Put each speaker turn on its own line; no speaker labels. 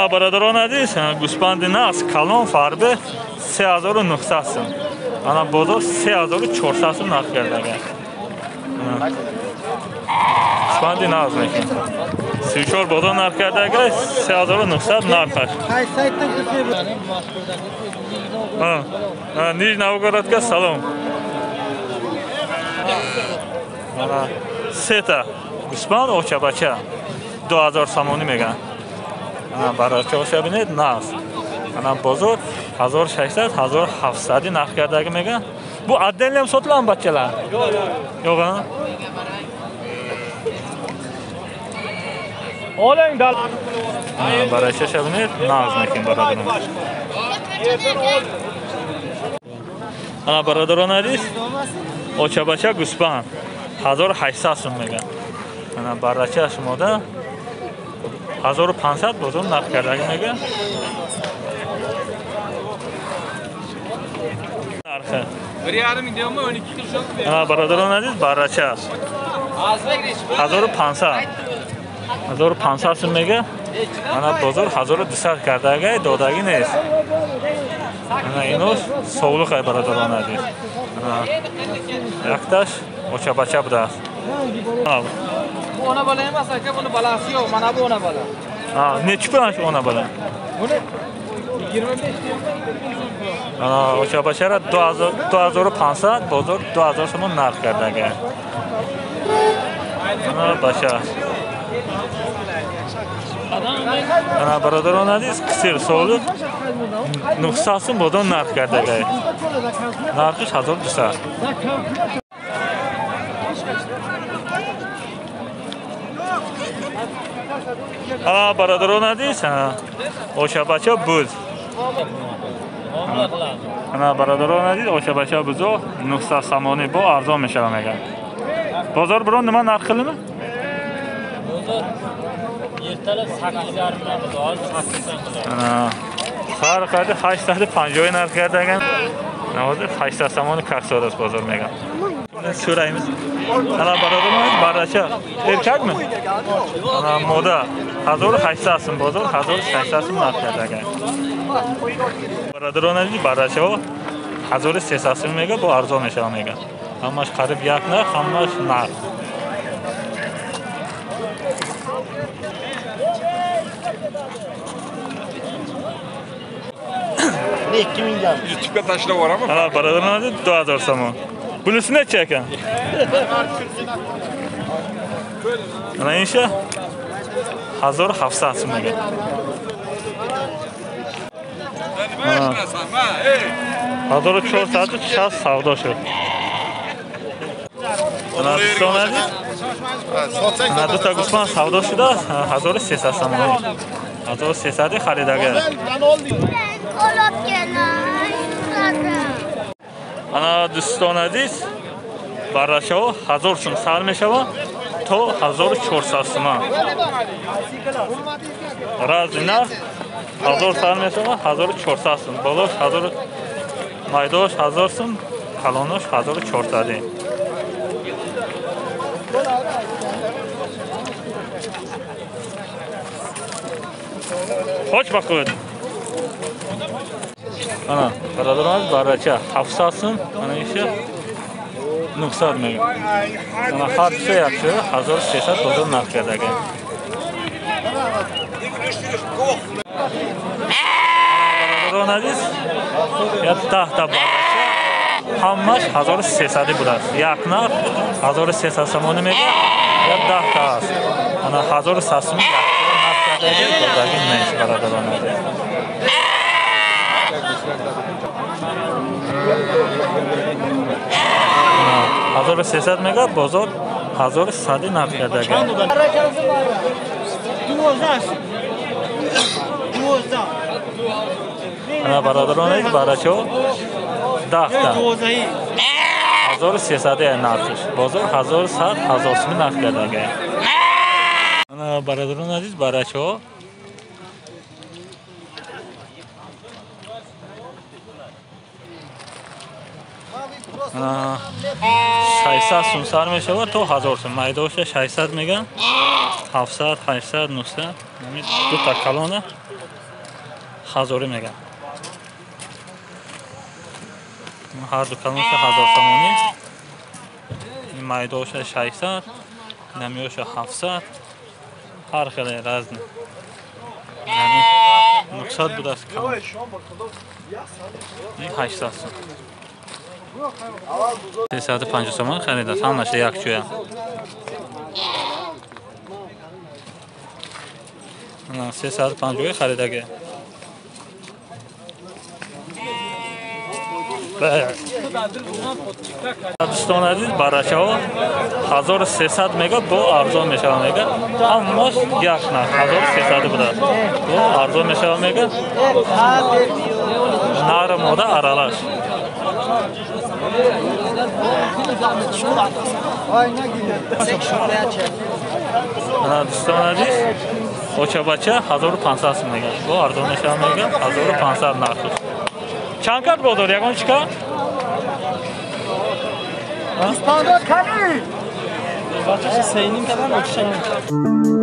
Ана бародарон азиз, гӯсфанди нағз калон фарбе 3900 сум. Ана бозор 3400 сум нарх кардага. Гӯсфанди нағз мекунад. 34 бозор нарх кардага, 3900 нархаш. Нижний Новгородка салом. Ана сета гӯсфанд очабача 2000 сомонӣ меган. Ана барачаоша бинед нағз. Ана бозор 1600 1700 нарх кардаги меган. Бу отдельно ҳам сотилami бачалар? Yo'q, yo'q.
Oling dal.
Barachasha бинед нағз мекун бародарон. Ана бародарон азиз, очабача гӯсфанд 1800 сум меган. Ана барача шумода 1500 бозор нарх кардаги меган. Нархи
1,5 ming deyapman, 12 qilishadi.
Ана бародарон азиз, барача 1500 1500 сум мега. Ана бозор 1200 кардага, додаги нест. Ана инош совлуқ ай бародарон азиз. Ана якташ очабача будааст.
Bu ona bola emas aka, buni balasi yo'q. Mana bu ona bola.
Ha, nechi pul shu ona bola?
Buni 25 deyapman.
Ана очабачара 2500, бозор 2000 сомон нарх кардага. Ана бача. Ана бародарон азиз, қисир совлуқ 900 сум бозор нарх кардага. Нархиш 1200. Ана бародарон азиз, очабача буз. Ана бародарон азиз, очабача бузо 900 сомонӣ бо арзон мешава меган. Бозор бирон nima narx qilimi?
Bozor ertalab 8,5 dan hozir 8 dan qiladi.
Ana har qadi 850 narx kardagan. Hozir 800 сомонӣ karsodas bozor megan. So'raymiz. Ana бародарон азиз, барача erkakmi? Ana moda 1800 сум бозор 1600 сум нарх кардаgan. Бародарон азиз, барачаҳо 1300 сум мега, бо арзон мешава меган. Ҳамаш қариб як нарх, ҳамаш нарх.
YouTube'ga tashlab yuboraman.
Ana бародарон азиз, 2000 сомон. Bunisi necha ekan? Ana insha 1700 сум мега. 1460 savdo шуд. Ана дӯстон азиз, ана дута гӯсфанд савдо шуда 1300 сомонӣ. 1300 харидага. Ана дӯстон азиз, баррачаҳо 1000 сум сар мешавад то 1400 суман. Рази нарх 1000 сар мешавад 1400 сум. Болош 1000, майдош 1000 сум, калонош 1400. Хоч бақуд. Ана бародарон, барача 700 сум, ана иша 900 мега. Ана ҳар душа якша 1300 бозор нарх кардага. Бародарон азиз, як 10 та барача ҳамаш 1300 будааст. Як нарх 1300 сомонӣ мега, як 10 та аст. Ана 1100 сум як нарх кардага, додаги нест бародарон азиз. 1300 мега, бозор 1100 нарх кардага. Ана бародарон азиз, барачаҳо 10 та 1300 нархиш. Бозор 1100 1000 сум нарх кардага. Ана бародарон азиз, барачаҳо 600 сум сар мешавад то 1000 сум. Майдоша 600 меган, 700, 800, 900. Дута калона Ҳазорӣ мегӯяд. Ҳарду калонша 1000 сомонӣ. Ин майдоша 600, намиёша 700. Ҳар хеле разни. Яъне 900 будааст калон. Ин 800 сом. 350 сомон харидааст, ҳамаша якҷоя. 350 харидаги. Дӯстон азиз, барачаҳо 1300 мега бо арзон мешава мега. Ҳамаш як нарх 1300 будааст. Бо арзон мешава мега. Нар мода аралаш. Ана дӯстон азиз, очабача 1500 сом мега. Бо арзон мешава мега, 1500 нархш. Чанд кард бозор ягон чӣ кард?
Гӯспандо кани? Бачаша 3.5 кардам, 4.5.